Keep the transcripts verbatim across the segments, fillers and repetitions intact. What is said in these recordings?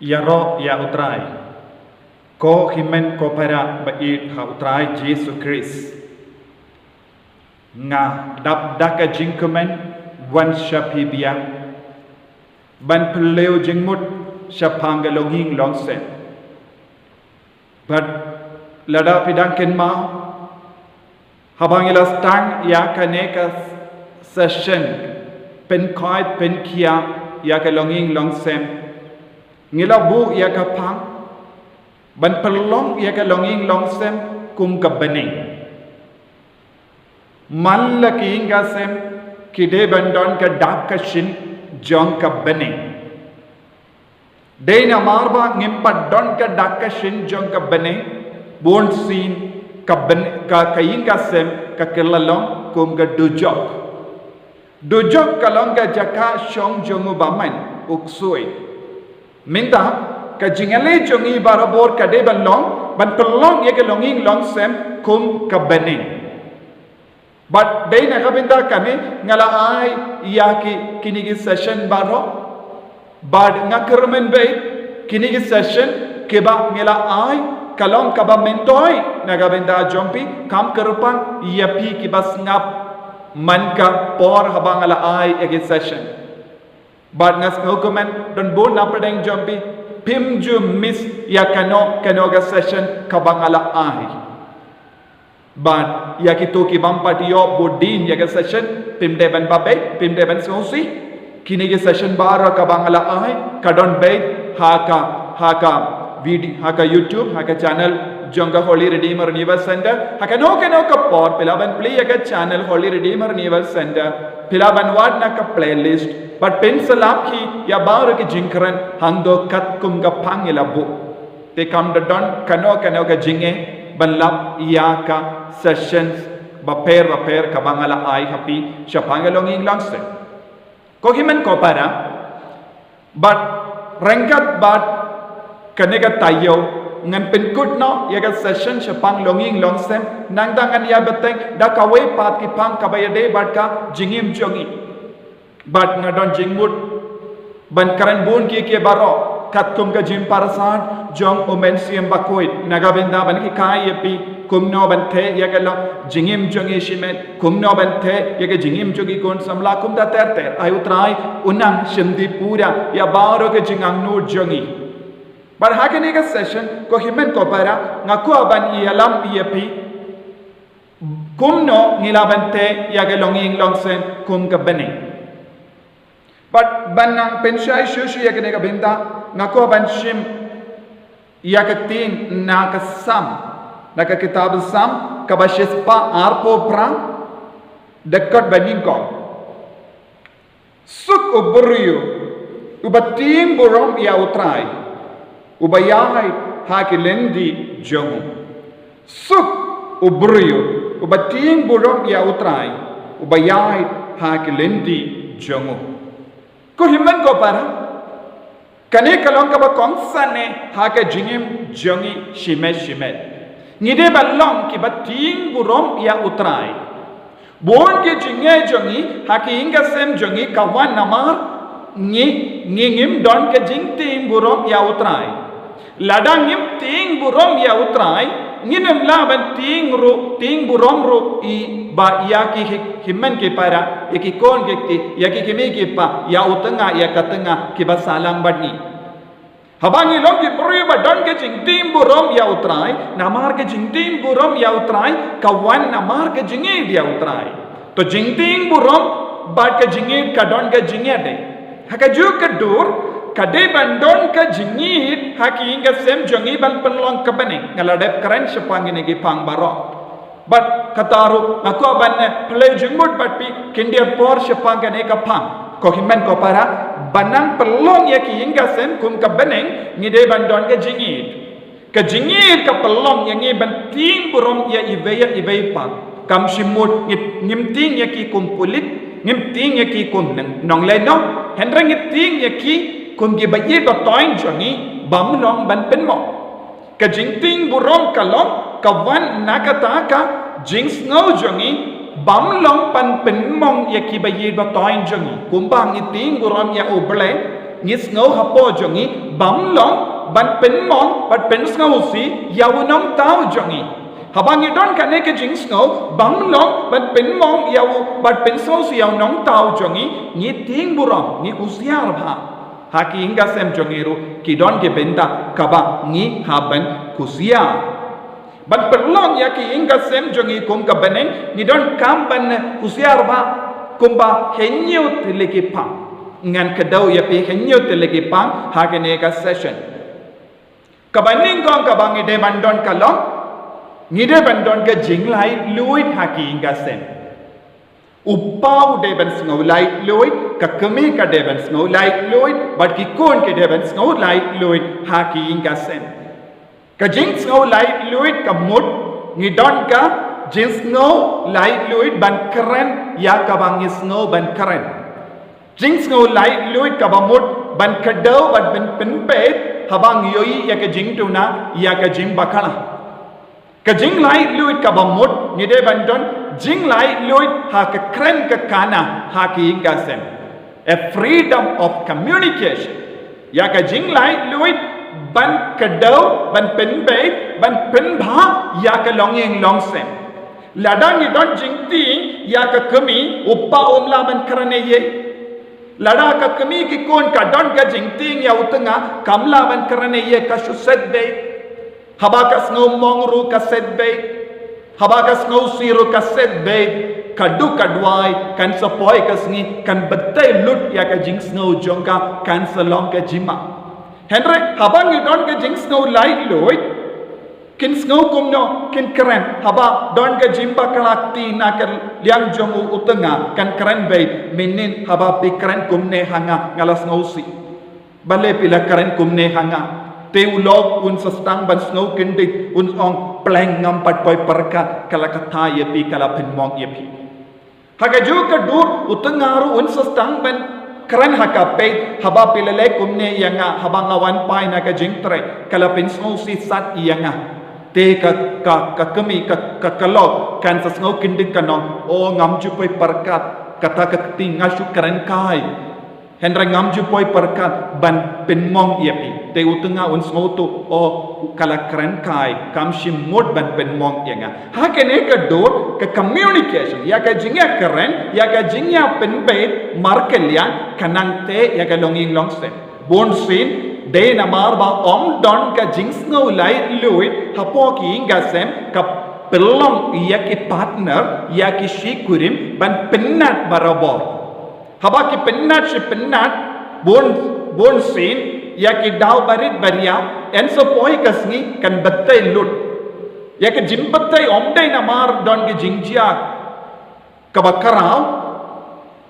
Ïaroh ïa U Trai. Ko hynmen ko para ba ïeit ha U Trai Jisu Khrist, nga dap da ka jingkmen wan sha phi biang ban pynliew jingmut shaphang ka longïing longsem. Bad lada phi dang kynmaw, haba ngi la sdang ïa kane ka session pynkhiah pynkhiah ïa ka longïing longsem, ngi la buh ïa ka phang ban pynlong ïa ka longïing longsem kum ka bneng. Man la ki ïing ka sem ki dei ban don ka dak ka shin jong ka bneng. Dei namar ba ngim pat don ka dak ka shin jong ka bneng, bun sien ka bneng, ka, ka ïing ka sem ka kylla long kum ka dujok. Dujok ka long ka jaka shong jong u bymman, u ksuid. Mynta ka jingïaleh jong ngi barabor ka dei ban long ban pynlong ïa ka longïing longsem kum ka bneng. Bad dei na ka bynta kane nga la ai ïa ki, kine ki session baroh. Bad nga kyrmen beit kine ki session kiba ngi la ai ka long kaba myntoi na ka bynta jong phi, kam kyrpang ïa phi kiba sngap man ka por haba nga la ai ïa ki session. Bad nga sngewkmen don bun na pdeng jong phi, phim ju miss ïa kano kano ka session kaba nga la ai. Bad ïa kito ki bym pat ïoh bud dien ïa ka session, phim dei ban babe, phim dei ban sngewsih. Kine ki session baroh kaba nga la ai ka don beit ha ka, ha ka video, ha ka YouTube, ha ka channel jong ka Holy Redeemer Renewal Center. Ha kano kano ka por phi lah ban plie ïa ka channel Holy Redeemer Renewal Center, phi lah ban wad na ka playlist bad pynslap hi ïa baroh ki jingkren hangto katkum ka phang ngi la buh. Te kam da don kano kano ka jingeh ban lap ïa ka sessions bapher bapher kaba nga la ai ha phi shaphang ka longïing longsem. Ko hynmen ko para, bad ryngkat bad kane ka taïew ngan pynkut noh ïa ka session shaphang longïing longsem, nangta ngan ïa bteng da kawei pat ki phang kaba ïadei bad ka jingim jong ngi. Bad nga don jingmut ban kren bun ki ki baroh katkum ka jingpyrsad jong u Mynsiem Bakhuid na ka bynta ban hikai ïa phi kumno ban theh ïa ka long jingim jong ngi shimet, kumno ban theh ïa ka jingim jong ngi khun samla. Kumta ter ter ai U Trai un nang shim dih pura ïa baroh ka jingangnud jong ngi. Bad ha kane ka session ko hynmen ko para nga kwah ban ïalam ïa phi kumno ngi lah ban theh ïa ka longïing longsem kum ka bneng. Bad ban nang pynshai shuh shuh ïa kane ka bynta nga kwah ban shim ïa ka ktien na ka Salm, na ka kitab Salm kaba shispah arphew phra, dkhot ba nyngkong. Suk u briew uba tieng burom ïa U Trai, uba ïaid ha ki lynti jong u. Suk u briew uba tieng burom ïa U Trai, uba ïaid ha ki lynti jong u. Ko hynmen ko para, kane ka long kaba kongsan eh ha ka jingim jong ngi shimet shimet. Ngi dei ban long kiba tieng burom ïa U Trai. Bun ki jingeh jong ngi ha ki ïing ki sem jong ngi ka wan namar ngi, ngi ngim don ka jingtieng burom ïa U Trai. Lada ngim tieng burom ïa U Trai, ngin ym lah ban tieng ruh, tieng burom ruh ïa ba ïa ki hi-, hynmen ki para, ïa ki khun ki kti, ïa ki kmie ki kpa, ïa u tnga, ïa ka tnga kiba sah lang bad ngi. Haba ngi long ki briew ba don ka jingtieng burom ïa U Trai, namar ka jingtieng burom ïa U Trai ka wan namar ka jingïeit ïa U Trai. To jingtieng burom bad ka jingïeit ka don ka jingïadei. Ha kajuh ka dur ka dei ban don ka jingïeit ha ki ïing ka sem jong ngi ban pynlong ka bneng. Nga la dep kren shaphang kine ki phang baroh. Bad kata ruh nga kwah ban, eh, pynlong jingmut bad phi khyndiat por shaphang kane ka phang. Ko hynmen ko para, ban nang pynlong ïa ki ïing ka sem kum ka bneng, ngi dei ban don ka jingïeit. Ka jingïeit ka pynlong ïa ngi ban tieng burom ïa iwei ïa iwei pat. Kam shym mut ngi, ngim tieng ïa ki kum pulit, ngim tieng ïa ki kum nong, nonglehnoh, hynrei ngi tieng ïa ki kum kiba ïeit ba toiñ jong ngi, bym long ban pynmong. Ka jingtieng burom ka long ka wan na kata ka jingsngew jong ngi, bym long ban pynmong ïa kiba ïeit ba toiñ jong ngi. Kumba ngi tieng burom ïa U Blei, Ngi sngew hapoh jong ngi bym long ban pynmong bad pynsngewsih ïa u nongthaw jong ngi. Haba ngi don kane ka jingsngew bym long ban pynmong ïa u bad pynsngewsih ïa u nongthaw jong ngi, ngi tieng burom, ngi husiar bha. Ha ki ïing ka sem jong ngi ruh ki don ki bynta kaba ngi hap ban husiar. Ban pynlong ïa ki ïing ka sem jong ngi kum ka bneng, ngi donkam ban husiar bha kumba hynñiew tylli ki pang. Ngan kdew ïa phi hynñiew tylli ki pang ha kane ka session. Kaba nyngkong kaba ngi dei ban don ka long, ngi dei ban don ka jinglaitluid ha ki ïing ka sem. U pa u dei ban sngew laitluid, ka kmie ka dei ban sngew laitluid, bad ki khun ki dei ban sngew laitluid ha ki ïing ka sem. Ka jingsngew laitluid ka mut ngi don ka jingsngew laitluid ban kren ïa kaba ngi sngew ban kren. Jingsngew laitluid kaba mut ban kdew bad ban pynbeit haba ngi ïohi ïa ka jingduna, ïa ka jingbakla. Ka jinglaitluid kaba mut ngi dei ban don jinglaitluid ha ka kren ka kana ha ki ïing ka sem. A freedom of communication. Ïa ka jinglaitluid ban kdew, ban pynbeit, ban pynbha ïa ka longïing longsem. Lada ngi don jingtieng ïa ka kmie, u pa um lah ban kren ei ei. Lada ka kmie ki khun ka don ka jingtieng ïa u tnga, kam lah ban kren ei ei, ka shu set beit. Haba ka sngew mong ruh ka set beit. Haba ka sngewsih ruh ka set beit. Ka duk ka duwai kan sa poi ka sngi, kan btei lut ïa ka jingsngew jong ka, kan sa long ka jingma. Hynrei haba ngi don ka jingsngew laitluid, kin sngew kumno kin kren. Haba don ka jingbakla kti na ka liang jong u tnga, kan kren beit, mynnin haba phi kren kumne ha nga, nga la sngewsih. Balei phi la kren kumne ha nga? Te u lok un sa sdang ban sngew kyndit, un ong, pleng, ngam pat poi pyrkhat, ka la kata ïa phi, ka la pynmong ïa phi. Ha kajuh ka dur u tnga ruh un sa sdang ban kren ha ka peit, haba phi la leh kumne ïa nga, haba nga wan phai na ka jingtrei, ka la pynsngewsih sat ïa nga. Te ka, ka, ka kmie, ka, ka, ka lok kan sa sngew kyndit, kan ong, o, ngam ju poi pyrkhat, kata ka kti nga shu kren kai. Hynrei ngam ju poi pyrkhat ban pynmong ïa phi. Te u tnga un sngewthuh, o, ka la kren kai, kam shym mut ban pynmong ïa nga. Ha kane ka dur ka communication, ïa ka jingïakren, ïa ka jingïapynbeit markylliang, ka nang teh ïa ka longïing longsem. Bunsien dei namar ba ym don ka jingsngew laitluid hapoh ki ïing ka sem, ka pynlong ïa ki partner, ïa ki shi kurim ban pynnat barabor. Haba ki pynnat shi pynnat, bun, bunsien ïa ki daw barit baria, yn sa poi ka sngi kan btei lut. Ïa ka jingbtei ym dei namar don ki jingjia kaba khraw,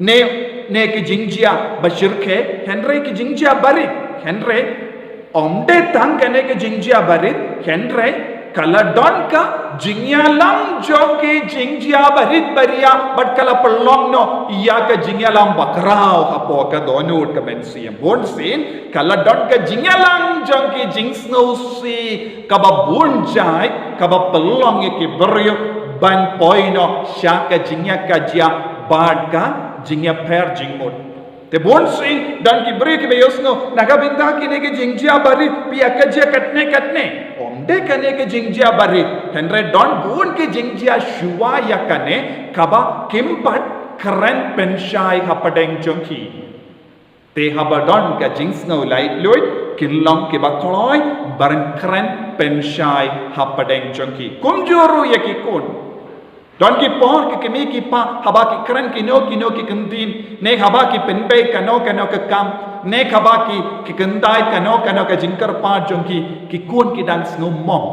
ne, ne ki jingjia ba shyrkhei, hynrei ki jingjia barit, hynrei ym dei tang kane ka jingjia barit, hynrei ka la don ka jingïalam jong ki jingjia barit baria, bad ka la pynlong noh ïa ka jingïalam bakhraw hapoh ka dohnud ka mynsiem. Bunsien ka la don ka jingïalam jong ki jingsngewsih kaba bun jait, kaba pynlong ïa ki briew ban poi noh sha ka jingïakajia bad ka jingïapher jingmut. Te bunsien don ki briew kiba ïohsngew, na ka bynta kine ki jingjia barit phi ïakajia katne katne. Ym dei kane ki jingjia barit, hynrei don bun ki jingjia shuwa ïa kane kaba kim pat kren pynshai hapdeng jong ki. Te haba don ka jingsngew laitluid, kin long kiba kloi ban kren pynshai hapdeng jong ki. Kumjuh ruh ïa ki khun. Don ki por ki kmie ki pa, haba ki kren kino kino ki kyntien, ne haba ki pynbeit kano kano ka kam, ne haba ki, ki kyntait kano kano ka jingkyrpad jong ki, ki khun ki dang sngew mong.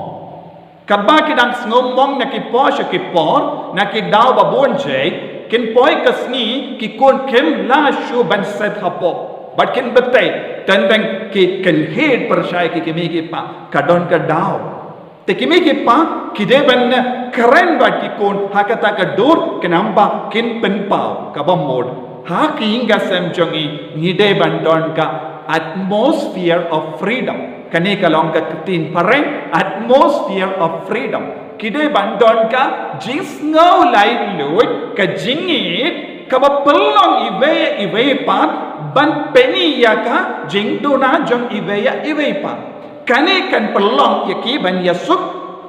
Katba ki dang sngew mong na ki por sha ki por, na ki daw ba bun jait, kin poi ka sngi ki khun kim lah shuh ban set hapoh. Bad kin btei, teng teng ki kynhied pyrshah ïa ki kmie ki pa, ka don ka daw. Te ki kmie ki pa ki dei ban kren bad ki khun ha kata ka dur khnang ba kin pynpaw. Kaba mut, ha ki ïing ka sem jong ngi, ngi dei ban don ka atmosphere of freedom. Kane ka long ka ktien phareng, atmosphere of freedom. Ki dei ban don ka jingsngew laitluid, ka jingïeit, kaba pynlong iwei ïa iwei pat ban pyni ïa ka jingduna jong iwei ïa iwei pat. Kane kan pynlong ïa ki ban ïasuk,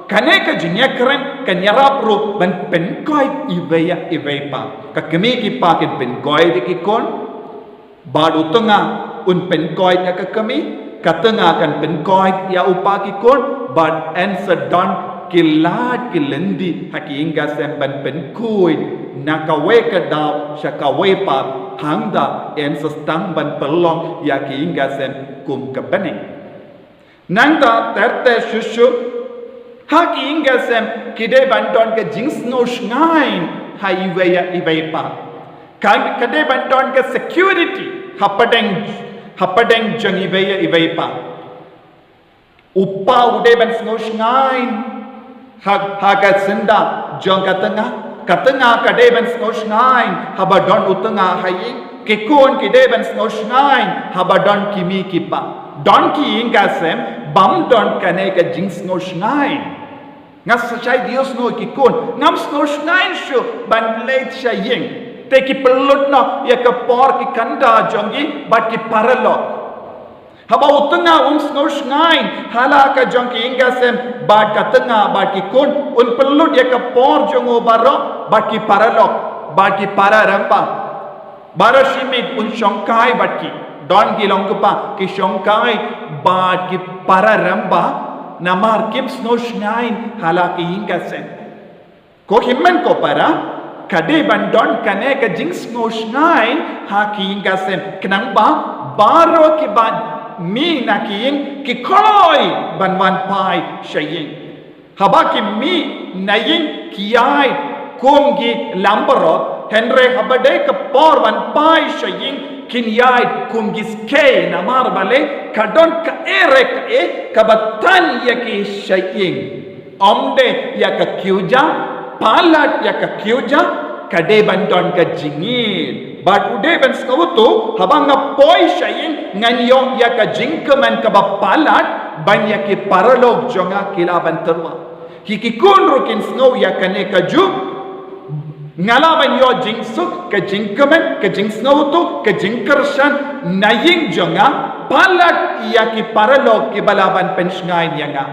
kane ka jingïakren kan ïarap ruh ban pynkoit iwei ïa iwei pat. Ka kmie ki kpa kin pynkoit ïa ki khun, bad u tnga un pynkoit ïa ka kmie, ka tnga kan pynkoit ïa u kpa ki khun, bad yn sa don ki lad ki lynti ha ki ïing ka sem ban pynkhuid na kawei ka daw sha kawei pat, hangta yn sa sdang ban pynlong ïa ki ïing ka sem kum ka bneng. Nangta ter ter shuh shuh, ha ki ïing ka sem ki dei ban don ka jingsngewshngaiñ ha iwei ïa iwei pat. Ka, ka dei ban don ka security hapdeng, hapdeng jong iwei ïa iwei pat. U kpa u dei ban sngewshngaiñ ha, ha ka syndah jong ka tnga. Ka tnga ka dei ban sngewshngaiñ haba don u tnga ha ïing. Ki khun ki dei ban sngewshngaiñ haba don ki kmie ki kpa. Don ki ïing ka sem bym don kane ka jingsngewshngaiñ. Nga sa shai dios no ki khun, ngam sngewshngaiñ shuh ban leit sha ïing. Te ki pynlut noh ïa ka por ki kynda jong ki bad ki paralok. Haba u tnga um sngewshngaiñ ha la ka jong ki ïing ka sem bad ka tnga bad ki khun, un pynlut ïa ka por jong u baroh bad ki paralok, bad ki para rangbah. Baroh shi miet un shongkai bad ki. Don ki long kpa ki shongkai bad ki para rangbah namar kim sngewshngaiñ ha la ki ïing ka sem. Ko hynmen ko para, ka dei ban don kane ka jingsngewshngaiñ ha ki ïing ka sem, khnang ba baroh kiba mih na ki ïing ki kloi ban wan phai sha ïing. Haba ki mih na ïing ki ïaid kum ki langbrot, hynrei haba dei ka por ban phai sha ïing kin ïaid kum ki skei, namar balei? Ka don kaei re kaei kaba tan ïa ki sha ïing. Ym dei ïa ka kiew ja, palat ïa ka kiew ja, ka dei ban don ka jingïeit. Bad u dei ban sngewthuh, haba nga poi sha ïing ngan ïoh ïa ka jingkmen kaba palat ban ïa ki paralok jong nga ki lah ban tyrwa. Ki, ki khun ruh kin sngew ïa kane kajuh. Nga lah ban ïoh jingsuk, ka jingkmen, ka jingsngewthuh, ka jingkyrshan na ïing jong nga, palat ïa ki paralok kiba lah ban pynshngaiñ ïa nga.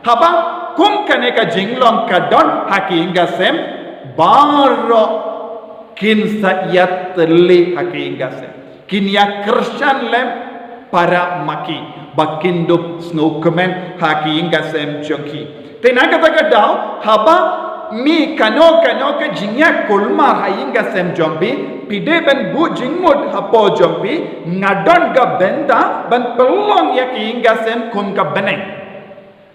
Haba kum kane ka jinglong ka don ha ki ïing ka sem, baroh kin sa ïatylli ha ki ïing ka sem. Kin ïa kyrshan lem para ma ki ba kin dup sngewkmen ha ki ïing ka sem jong ki. Te na kata ka daw, haba mih kano kano ka jingïakulmar ha ïing ka sem jong phi, phi dei ban buh jingmut hapoh jong phi, nga don ka bynta ban pynlong ïa ki ïing ka sem kum ka bneng.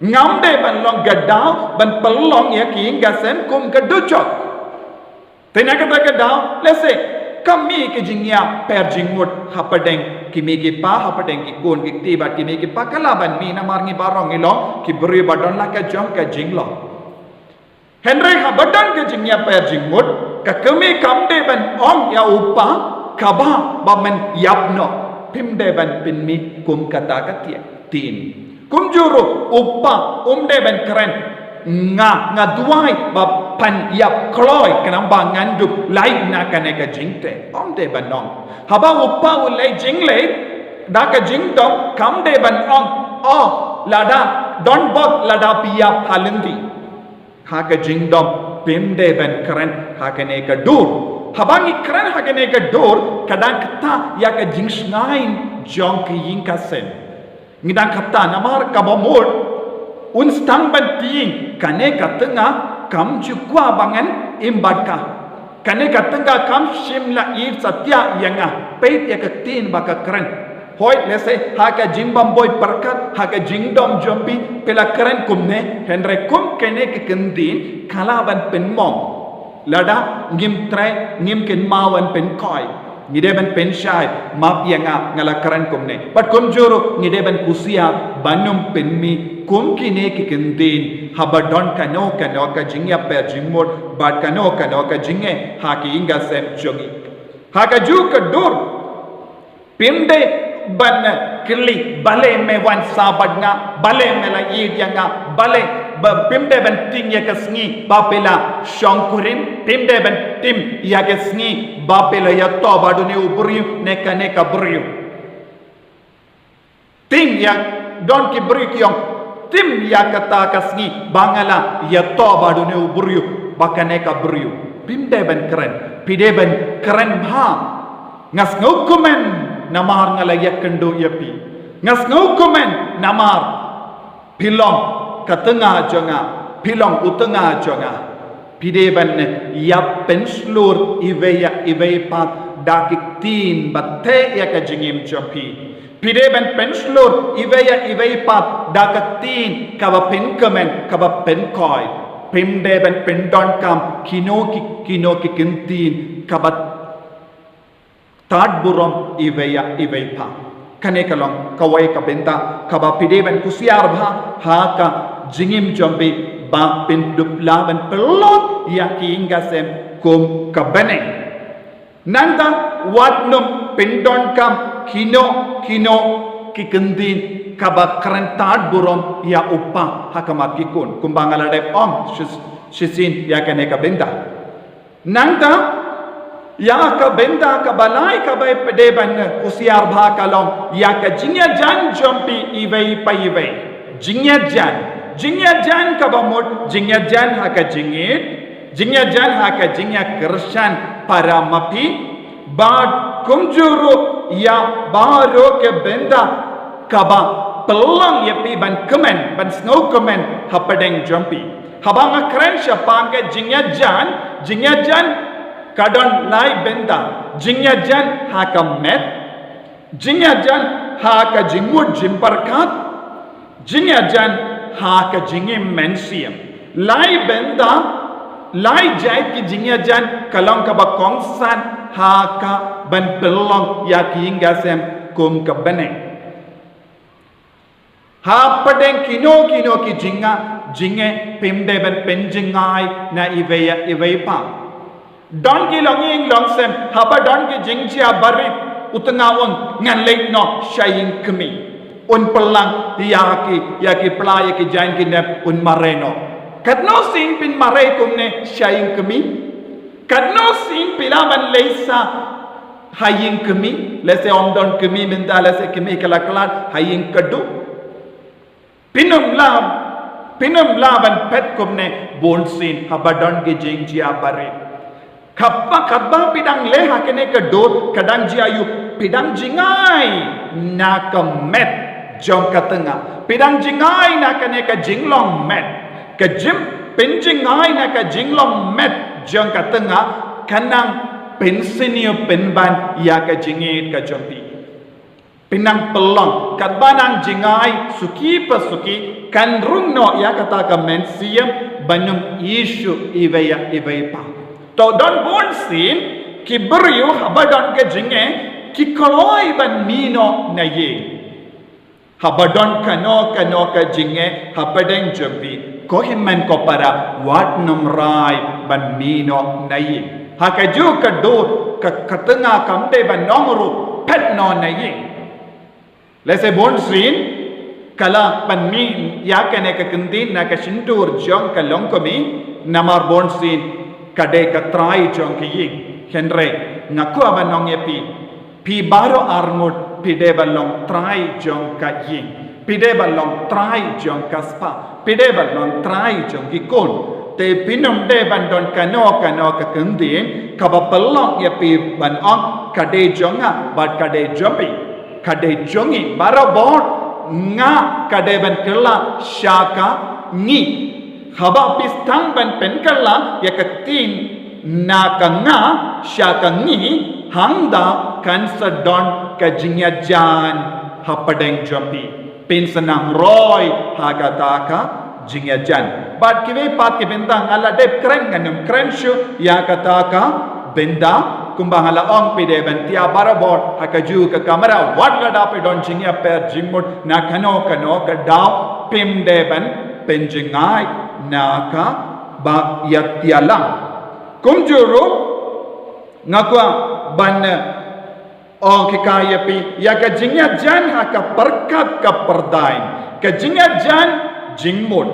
Ngam dei ban long ka daw ban pynlong ïa ki ïing ka sem kum ka dujok. Te na kata ka daw, lehse ka mih ka jingïapher jingmut hapdeng ki kmie ki kpa, hapdeng ki khun ki kti bad ki kmie ki kpa, ka lah ban mih namar ngi baroh ngi long ki briew ba don la ka jong ka jinglong. Hynrei haba don ka jingïapher jingmut, ka kmie kam dei ban ong ïa u kpa, kaba, ba men ïap noh, phim dei ban pynmih kum kata ka ktien. Kumjuh ruh u kpa um dei ban kren, nga, nga duwai ba phan ïap kloi khnang ba ngan dup lait na kane ka jingteh. Um dei ban ong. Haba u kpa u leit jingleit da ka jingdom, kam dei ban ong, oh, lada don bok lada phi ïap ha lynti. Ha ka jingdom phim dei ban kren ha kane ka dur. Haba ngi kren ha kane ka dur, ka dang kata ïa ka jingshngaiñ jong ka ïing ka sem. Ngi dang kata namar kaba mut un sdang ban tieng, kane ka tnga kam ju kwah ba ngan im bad ka. Kane ka tnga kam shym la ïeit satia ïa nga, peit ïa ka ktien ba ka kren. Hooid, lehse ha ka jingbym buit pyrkhat, ha ka jingdom jong phi phi la kren kumne, hynrei kum kane ka kyntien ka lah ban pynmong. Lada ngim treh, ngim kynmaw ban pynkhiah, ngi dei ban pynshai, map ïa nga, nga la kren kumne. Bad kumjuh ruh ngi dei ban kusiar ban ym pynmih kum kine ki kyntien haba don kano kano ka jingïapher jingmut bad kano kano ka jingeh ha ki ïing ka sem jong ngi. Ha kajuh ka dur phim dei ban kylli, balei me wan sah bad nga, balei me la ïeit ïa nga, balei Ba phim dei ban tim ïa ka sngi ba phi la shongkurim, phim dei ban tim ïa ka sngi ba phi la ïa toba da une u briew ne kane ka briew. Tim ïa, don ki briew ki ong, tim ïa kata ka sngi ba nga la ïa toba da une u briew bad kane ka briew. Phim dei ban kren, phi dei ban kren bha. Nga sngewkmen namar nga la ïakynduh ïa phi. Nga sngewkmen namar phi long ka tnga jong nga, phi long u tnga jong nga. Phi dei ban ïa pynshlur iwei ïa iwei pat da ki ktien ba theh ïa ka jingim jong phi. Phi dei ban pynshlur iwei ïa iwei pat da ka ktien kaba pynkmen, kaba pynkhuid. Phim dei ban pyndonkam kino ki, kino ki kyntien kaba tad burom iwei ïa iwei pat. Kane ka long kawei ka bynta kaba phi dei ban kusiar bha ha ka jingim jong phi ba phin dup lah ban pynlong ïa ki ïing ki sem kum ka bneng. Nangta wat nym pyndonkam kino kino ki kyntien kaba kren tad burom ïa u pa ha khmat ki khun, kumba nga la dep ong shisien ïa kane ka bynta. Nangta ïa ka bynta kaba lai kaba phi dei ban kusiar bha ka long ïa ka jingïajan jong phi iwei pa iwei. Jingïajan, jingïajan kaba mut jingïajan ha ka jingïeit, jingïajan ha ka jingïakyrshan para ma phi, bad kumjuh ruh ïa baroh ki bynta kaba pynlong ïa phi ban kmen, ban sngewkmen hapdeng jong phi. Haba nga kren shaphang ka jingïajan, jingïajan ka don lai bynta, jingïajan ha ka met, jingïajan ha ka jingmut jingpyrkhat, jingïajan ha ka jingim mynsiem. Lai bynta, lai jait ki jingïajan ka long kaba kongsan ha kaban pynlong ïa ki ïing ki sem kum ka bneng. Hapdeng kino kino ki jingngeit, jingngeit phim dei ban pynjngai na iwei ïa iwei pat. Don ki longïing longsem, haba don ki jingjia barit, u tnga un ngan leit noh sha ïing kmie. Un pynlang ïa ki, ïa ki pla, ïa ki jaiñ ki nep, un mareh noh. Katno sien phin mareh kumne sha ïing kmie? Katno sien phi lah ban leit sa ha ïing kmie? Lehse ym don kmie mynta, lehse kmie ka la khlad ha ïing kdew. Phin ym lah, phin ym lah ban phet kumne bunsien haba don ki jingjia barit. Katba, katba phi dang leh ha kane ka dur, ka dang jia aïu, phi dang jngai na ka met jong ka tnga. Phi dang jngai na kane ka jinglong met. Ka jing, pynjngai na ka jinglong met jong ka tnga, kan nang pynsniew pynban ïa ka jingïeit ka jong phi. Phin nang pynlong, katba nang jngai suki pa suki, kan rung noh ïa kata ka mynsiem ban ym ïeit shuh iwei ïa iwei pat. To don bunsien ki briew haba don ka jingeh ki kloi ban mih noh na ïing. Haba don kano kano ka jingeh hapdeng jong phi, ko hynmen ko para, wat nym rai ban mih noh na ïing. Ha kajuh ka dur, ka, ka tnga kam dei ban ong ruh, phet noh na ïing. Lehse bunsien ka la pynmih ïa kane ka kyntien na ka shyntur jong ka longkmie, namar bunsien ka dei ka trai jong ka ïing. Hynrei nga kwah ban ong ïa phi, phi baroh arngut phi dei ban long trai jong ka ïing. Phi dei ban long trai jong ka spah. Phi dei ban long trai jong ki khun. Te phin ym dei ban don kano kano ka kyntien kaba pynlong ïa phi ban ong ka dei jong nga bad ka dei jong phi. Ka dei jong ngi barabor, nga ka dei ban kylla sha ka ngi. Haba phi sdang ban pynkylla ïa ka ktien na ka nga sha ka ngi, hangta kan sa don ka jingïajan hapdeng jong phi. Phin sa nang roi ha kata ka jingïajan. Bad kiwei pat ki bynta nga la dep kren, ngan ym kren shuh ïa kata ka bynta, kumba nga la ong, phi dei ban thiah barabor ha kajuh ka kamra, wat lada phi don jingïapher jingmut na kano kano ka daw, phim dei ban pynjngai na kaba ïathiah lang. Kumjuh ruh nga kwah ban, eh, ong khie ïa phi ïa ka jingïajan ha ka pyrkhat ka pyrthei, ka jingïajan jingmut.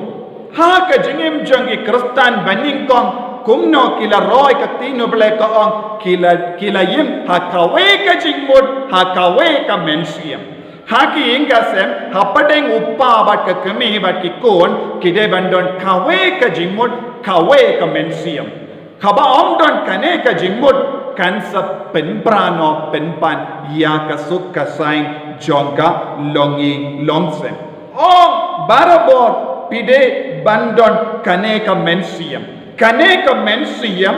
Ha ka jingim jong ki Khristan ba nyngkong, kumno ki la roi ka ktien U Blei ka ong, ki la, ki la im ha kawei ka jingmut, ha kawei ka mynsiem. Ha ki ïing ka sem, hapdeng u kpa bad ka kmie bad ki khun, ki dei ban don kawei ka jingmut, kawei ka mynsiem. Haba ym don kane ka jingmut, kan sa pynbra noh pynban ïa ka suk ka saiñ jong ka longïing longsem. Ong barabor phi dei ban don kane ka mynsiem. Kane ka mynsiem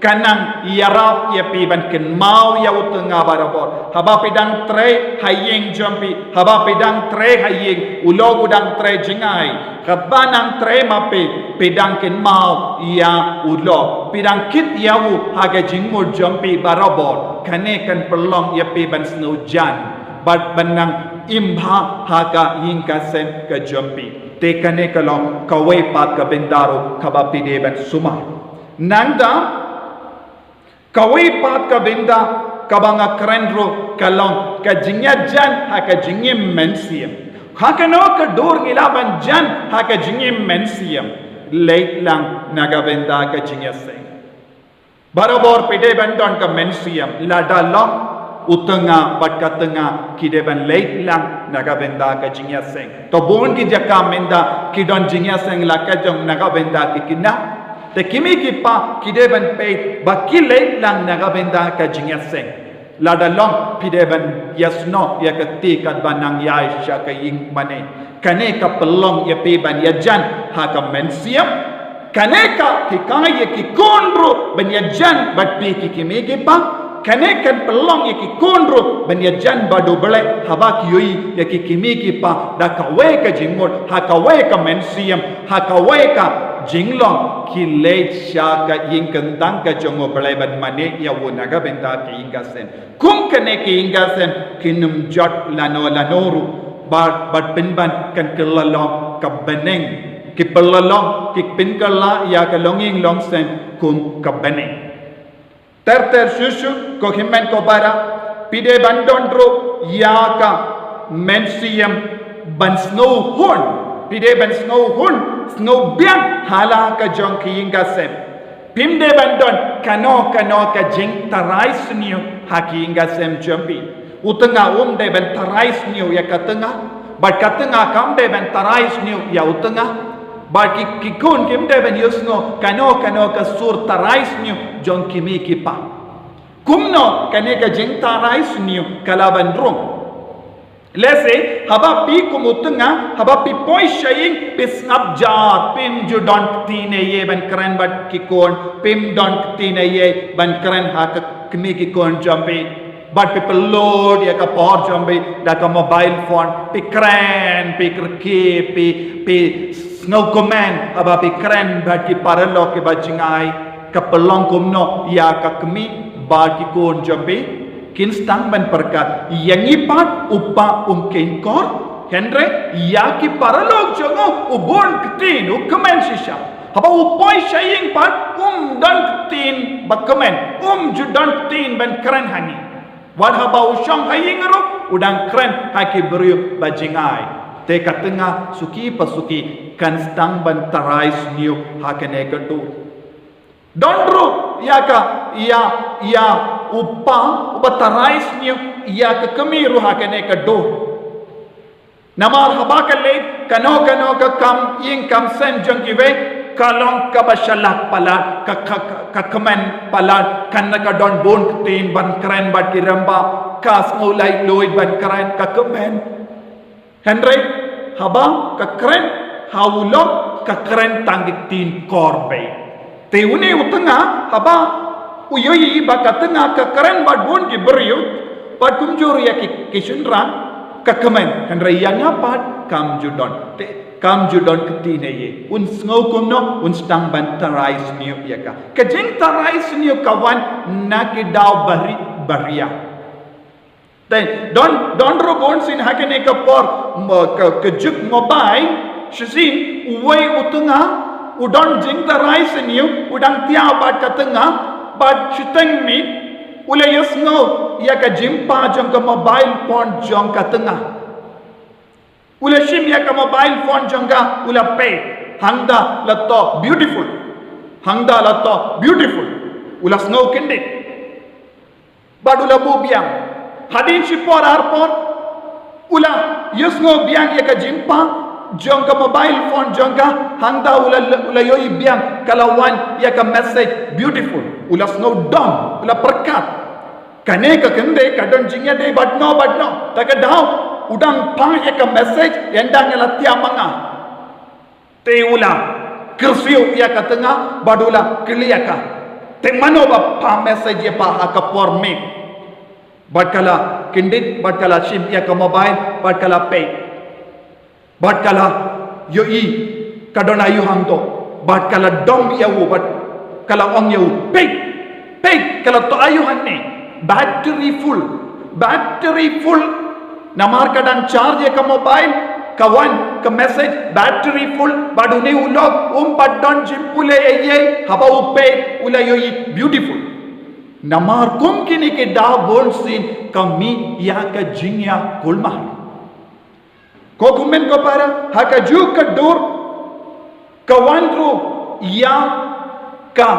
kan nang ïarap ïa phi ban kynmaw ïa u tnga barabor. Haba phi dang trei ha ïing jong phi, haba phi dang trei ha ïing, u lok u dang trei jngai. Katba nang trei ma phi, phi dang kynmaw ïa u lok. Phi dang kit ïa u ha ka jingmut jong phi barabor. Kane kan pynlong ïa phi ban sngewjan bad ban nang im bha ha ka ïing ka sem ka jong phi. Te kane ka long kawei pat ka bynta ruh kaba phi dei ban sumar. Nangta kawei pat ka bynta kaba nga kren ruh ka long ka jingïajan ha ka jingim mynsiem. Ha kano ka dur ngi lah ban jan ha ka jingim mynsiem? Leit lang na ka bynta ka jingïaseng. Barabor phi dei ban don ka mynsiem, lada long u tnga bad ka tnga ki dei ban leit lang na ka bynta ka jingïaseng. To bun ki jaka mynta ki don jingïaseng la ka jong na ka bynta ki khynnah. Te ki mei ki pa ki dei ban peit ba ki leit lang na ka bynta ka jingïaseng. Lada long phi dei ban ïasnoh ïa ka kti katba nang ïaid sha ka ïing mane. Kane ka pynlong ïa phi ban ïajan ha ka mynsiem. Kane ka hikai ïa ki khun ruh ban ïajan bad phi ki kmie ki pa. Kane kan pynlong ïa ki khun ruh ban ïajan bad U Blei haba ki ïohi ïa ki kmie ki pa da kawei ka jingmut, ha kawei ka mynsiem, ha kawei ka jinglong, ki leit sha ka ïing kyntang ka jong U Blei ban mane ïa u na ka bynta ka ïing ka sem. Kum kane ka ïing ka sem kin ym jot lano lano ruh bad, bad pynban kan kylla long ka bneng. Ki pynlong, ki pynkylla ïa ka longïing longsem kum ka bneng. Ter ter shuh shuh, ko hynmen ko para, phi dei ban don ruh ïa ka mynsiem ban sngewhun. Phi dei ban sngewhun, sngewbiang ha la ka jong ka ïing ka sem. Phim dei ban don kano kano ka jingtharai sniew ha ka ïing ka sem jong phi. U tnga um dei ban tharai sniew ïa ka tnga, bad ka tnga kam dei ban tharai sniew ïa u tnga. Bad ki, ki khun kim dei ban ïohsngew kano kano ka sur tharai sniew jong ki mei ki pa. Kumno kane ka jingtharai sniew ka lah ban rung? Lehse haba phi kum u tnga, haba phi poi sha ïing, phi sngap jar, phim ju don ktien ei ei ban kren bad ki khun, phim don ktien ei ei ban kren ha ka kmie ki khun jong phi. Bad phi pynlut ïa ka por jong phi da ka mobile phone, phi kren, phi kyrkieh, phi, phi sngewkmen haba phi kren bad ki paralok kiba jngai. Ka pynlong kumno ïa ka kmie bad ki khun jong phi? Kin sdang ban pyrkhat ïa ngi pat, u pa um kheiñ kor, hynrei ïa ki paralok jong u, u bun ktien, u kmen shisha. Haba u poi sha ïing pat, um don ktien ba kmen, um ju don ktien ban kren ha ngi. Wat haba u shong ha ïing ruh, u dang kren ha ki briew ba jngai. Te ka tnga suki pa suki kan sdang ban tharai sniew ha kane ka dur. Don ruh ïa ka, ïa, ïa u pa uba tharai sniew ïa ka kmie ruh ha kane ka dur. Namar haba ka leit kano kano ka kam ïing kam sem jong kiwei, ka long kaba shalak palat, ka, ka, ka, ka kmen palat, kan ka don bun ktien ban kren bad ki rangbah, ka sngew laitluid ban kren, ka kmen. Hynrei haba ka kren ha u lok, ka kren tang ki ktien kor beit. Te une u tnga haba u ïohi ba ka tnga ka kren bad bun ki briew, bad kumjuh ruh ïa ki, ki shynrang, ka kmen, hynrei ïa nga pat kam ju don. Te kam ju don ktien ei ei. Un sngew kumno, un sdang ban tharai sniew ïa ka. Ka jingtharai sniew ka wan na ki daw bari, baria. Te don, don ruh bun sien ha kane ka por, mo-, ka, ka juk mobile, shisien uwei u tnga u don jingtharai sniew, u dang thiah bad ka tnga, bad shiteng miet u la ïohsngew ïa ka jingpah jong ka mobile phone jong ka tnga. U la shim ïa ka mobile phone jong ka, u la peit. Hangta la toh beautiful. Hangta la toh beautiful. U la sngew kyndit. Bad u la buh biang. Hadien shi por ar por, u la ïohsngew biang ïa ka jingpang jong ka mobile phone jong ka, hangta u la, u la ïohi biang ka la wan ïa ka message beautiful. U la sngew dom, u la pyrkhat. Kane ka kynthei ka don jingïadei bad no bad no. Ta ka daw u dang pang ïa ka message, ïa dang ïa la tiam ma nga. Te u la kyrsiew ïa ka tnga bad u la kylli ïa ka, te mano ba pha message ïa pha ha ka por miet? Bad ka la kyndit, bad ka la shim ïa ka mobile, bad ka la peit. Bad ka la ïohi ka don aïu hangto, bad ka la dom ïa u, bad ka la ong ïa u, peit, peit, ka la toh aïu hangne? Battery full. Battery full. Namar ka dang charge ïa ka mobile, ka wan ka message battery full. Bad une u lok um pat don jingpule ei ei, haba u peit u la ïohi beautiful. Namar kum kine ki daw bunsien ka mih ïa ka jingïakulmar. Ko kumne ko para, ha kajuh ka dur ka wan ruh ïa ka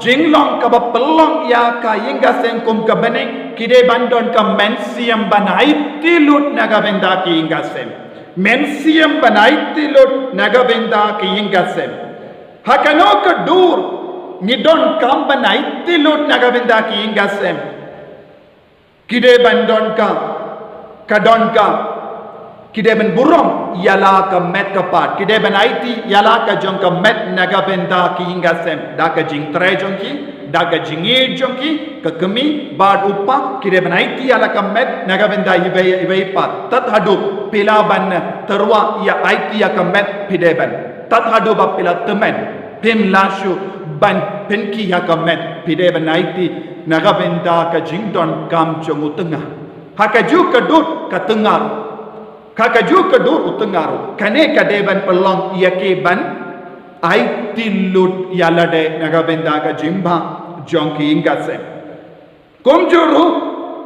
jinglong kaba pynlong ïa ka ïing ka sem kum ka bneng. Ki dei ban don ka mynsiem ban aiti lut na ka bynta ki ïing ka sem. Mynsiem ban aiti lut na ka bynta ki ïing ka sem. Ha kano ka dur ngi donkam ban aiti lut na ka bynta ki ïing ka sem? Ki dei ban don ka, ka don ka, ki dei ban burom ïa la ka met ka phad. Ki dei ban aiti ïa la ka jong ka met na ka bynta ki ïing ka sem, da ka jingtrei jong ki, da ka jingïeit jong ki, ka kmie bad u kpa, ki dei ban aiti ïa la ka met na ka bynta iwei iwei pat. Tad haduh phi lah ban tyrwa ïa aiti ïa ka met, phi dei ban, tad haduh ba phi la tymmen, phin lah shuh ban pynkhih ïa ka met, phi dei ban aiti na ka bynta ka jingdonkam jong u tnga. Ha kajuh ka dur ka tnga ruh, ha kajuh ka dur u tnga ruh, kane ka dei ban pynlong ïa ki ban aiti lut ïa lade na ka bynta ka jingbha jong ki ïing ka sem. Kumjuh ruh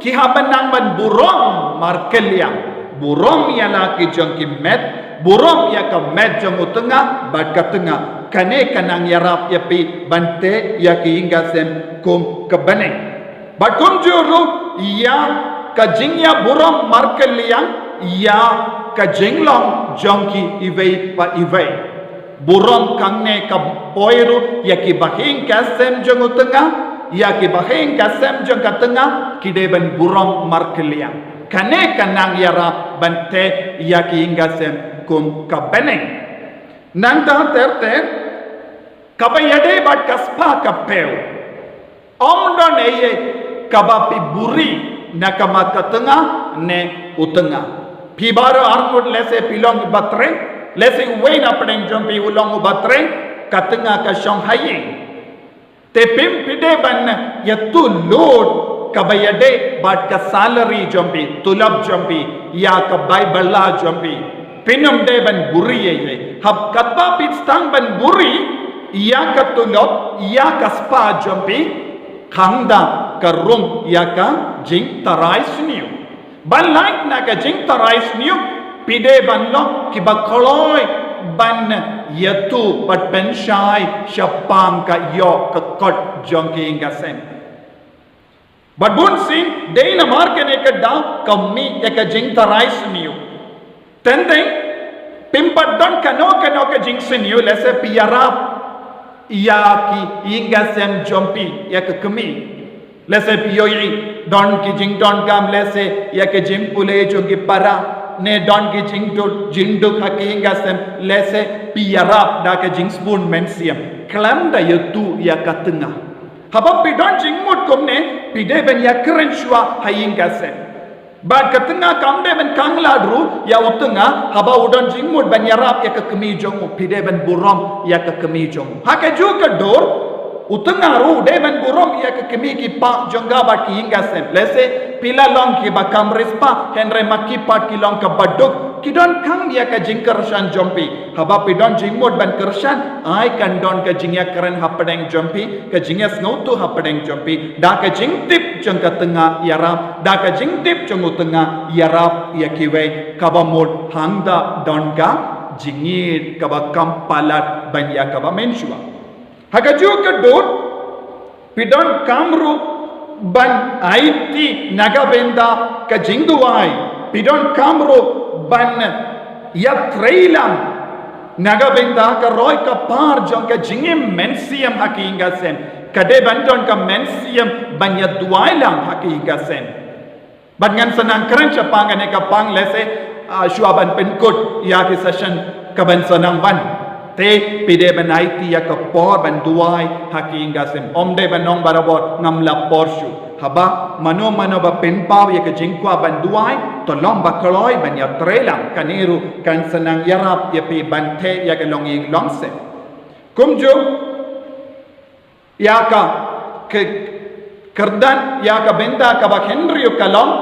ki hap ban nang ban burom markylliang, burom ïa la ki jong ki met, burom ïa ka met jong u tnga bad ka tnga. Kane ka nang ïarap ïa phi ban teh ïa ki ïing ka sem kum ka bneng. Bad kumjuh ruh ïa ka jingïaburom markylliang ïa ka jinglong jong ki iwei pa iwei. Burom hangne ka poi ruh ïa ki bahaïing ka sem jong u tnga, ïa ki bahaïing ka sem jong ka tnga, ki dei ban burom markylliang. Kane ka nang ïarap ban teh ïa ki ïing ka sem kum ka bneng. Nangta ter ter, kaba ïadei bad ka spah ka phew. Ym don ei ei kaba phi buhrieh na ka mat ka tnga ne u tnga. Phi baroh arngut lehse phi long u ba trei, lehse uwei na pdeng jong phi u long u ba trei, ka tnga ka shong ha ïing. Te phim, phi dei ban ïathuh lut kaba ïadei bad ka salary jong phi, tulop jong phi, ïa ka bai bylla jong phi. Phin ym dei ban buhrieh ei ei. Haba katba phi sdang ban buhrieh ïa ka tulop, ïa ka spah jong phi, hangta ka rung ïa ka jingtharai sniew. Ban lait na ka jingtharai sniew, phi dei ban long kiba kloi ban ïathuh bad pynshai shaphang ka ïoh ka kot jong ki ïing ka sem. Bad bunsien dei namar kane ka daw ka mih ïa ka jingtharai sniew. Teng teng phim pat don kano kano ka jingsniew lehse phi ïarap ïa ki ïing ka sem jong phi, ïa ka kmie. Lehse phi ïohi don ki jingdonkam lehse ïa ka jingpule jong ki para, ne don ki jingduk, jingduk ha ki ïing ka sem, lehse phi ïarap da ka jingsbun mynsiem. Khlem da ïathuh ïa ka tnga. Haba phi don jingmut kumne, phi dei ban ïakren shuwa ha ïing ka sem. Bad ka tnga kam dei ban khanglad ruh ïa u tnga haba u don jingmut ban ïarap ïa ka kmie jong u, phi dei ban burom ïa ka kmie jong u. Ha kajuh ka dur u tnga ruh u dei ban burom ïa ka kmie ki kpa jong ka bad ki ïing ka sem. Lehse phi la long kiba kam riewspah, hynrei ma ki pat ki long kaba duk, ki donkam ïa ka jingkyrshan jong phi. Haba phi don jingmut ban kyrshan, ai kan don ka jingïakren hapdeng jong phi, ka jingïasngewthuh hapdeng jong phi, da ka jingtip jong ka tnga ïarap, da ka jingtip jong u tnga ïarap ïa kiwei, kaba mut hangta don ka jingïeit kaba kam palat ban ïa kaba mynshuwa. Ha kajuh ka dur, phi donkam ruh ban aiti na ka bynta ka jingduwai. Phi donkam ruh ban ïatreilang na ka bynta ka roi ka par jong ka jingim mynsiem ha ka ïing ka sem. Ka dei ban don ka mynsiem ban ïaduwai lang ha ka ïing ka sem. Bad ngan sa nang kren shaphang kane ka pang lehse, ah, shuwa ban pynkut ïa ki session kaban sa nang wan. Te phi dei ban aiti ïa ka por ban duwai ha ka ïing ka sem. Ym dei ban ong barabor ngam la por shuh. Haba mano mano ba pynpaw ïa ka jingkwah ban duwai, to long ba kloi ban ïatreilang. Kane ruh kan sa nang ïarap ïa phi ban theh ïa ka longïing longsem. Kumjuh, ïa ka, ka kyrdan ïa ka bynta kaba hynriew ka long,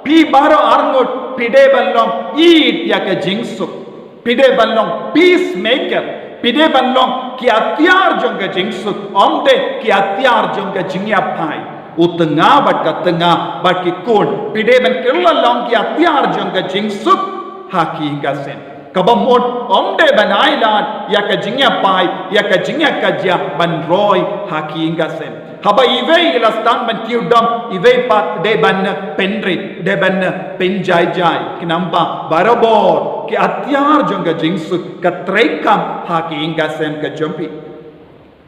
phi baroh arngut phi dei ban long ïeit ïa ka jingsuk. Phi dei ban long peacemaker. Phi dei ban long ki atiar jong ka jingsuk, ym dei ki atiar jong ka jingïaphai. U tnga bad ka tnga bad ki khun, phi dei ban kylla long ki atiar jong ka jingsuk ha ka ïing ka sem. Kaba mut ym dei ban ailad ïa ka jingïaphai, ïa ka jingïakajia ban roi ha ka ïing ka sem. Haba iwei i la sdang ban kiew dom, iwei pat dei ban pynrit, dei ban pynjai jai. Khnang ba barabor ki atiar jong ka jingsuk ka treikam ha ka ïing ka sem ka jong phi.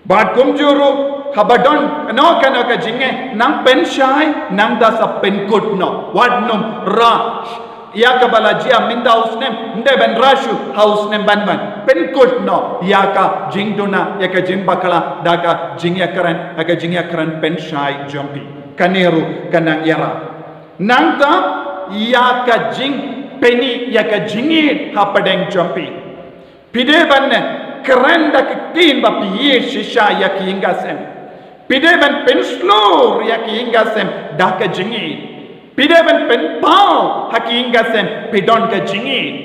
Bad kumjuh ruh, haba don kano kano ka jingeh, nang pynshai, nang da sa pynkut noh. Wat nym rah ïa kaba la jia mynta u snem, ym dei ban rah shuh ha u snem ban wan. Pynkut noh ïa ka jingduna, ïa ka jingbakla da ka jingïakren, ha ka jingïakren pynshai jong phi. Kane ruh ka nang ïarap. Nangta ïa ka jingpyni, ïa ka jingïeit hapdeng jong phi. Phi dei ban kren da ka ktien ba phi ïeit shisha ïa ka ïing ka sem. Phi dei ban pynshlur ïa ka ïing ka sem da ka jingïeit. Phi dei ban pynpaw ha ka ïing ka sem phi don ka jingïeit.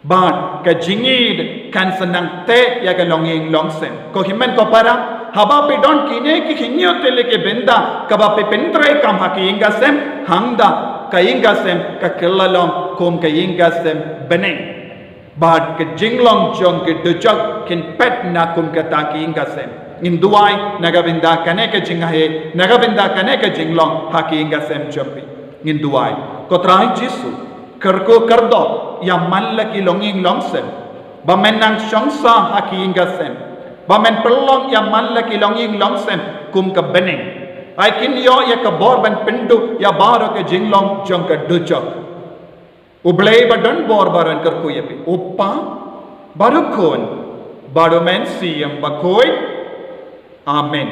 Bad ka jingïeit kan sa nang theh ïa ka longïing longsem. Ko hynmen ko para, haba phi don kine ki hynñiew tylli ki bynta kaba phi pyntreikam ha ka ïing ka sem, hangta ka ïing ka sem ka kylla long kum ka ïing ka sem bneng. Bad ka jinglong jong ki dujok kin pet na kum kata ka ïing ka sem. Ngin duwai na ka bynta kane ka jinghei, na ka bynta kane ka jinglong ha ka ïing ka sem jong phi. Ngin duwai. Ko Trai Jisu, kyrkhu kyrdoh ïa man la ki longïing longsem ba men nang shong sah ha ka ïing ka sem. Ba men pynlong ïa man la ki longïing longsem kum ka bneng. Ai kin ïoh ïa ka bor ban pynduh ïa baroh ka jinglong jong ka dujok. U Blei ba don bor baroh un kyrkhu ïa phi, U Kpa, bad U Khun, bad U Mynsiem Bakhuid. Amen.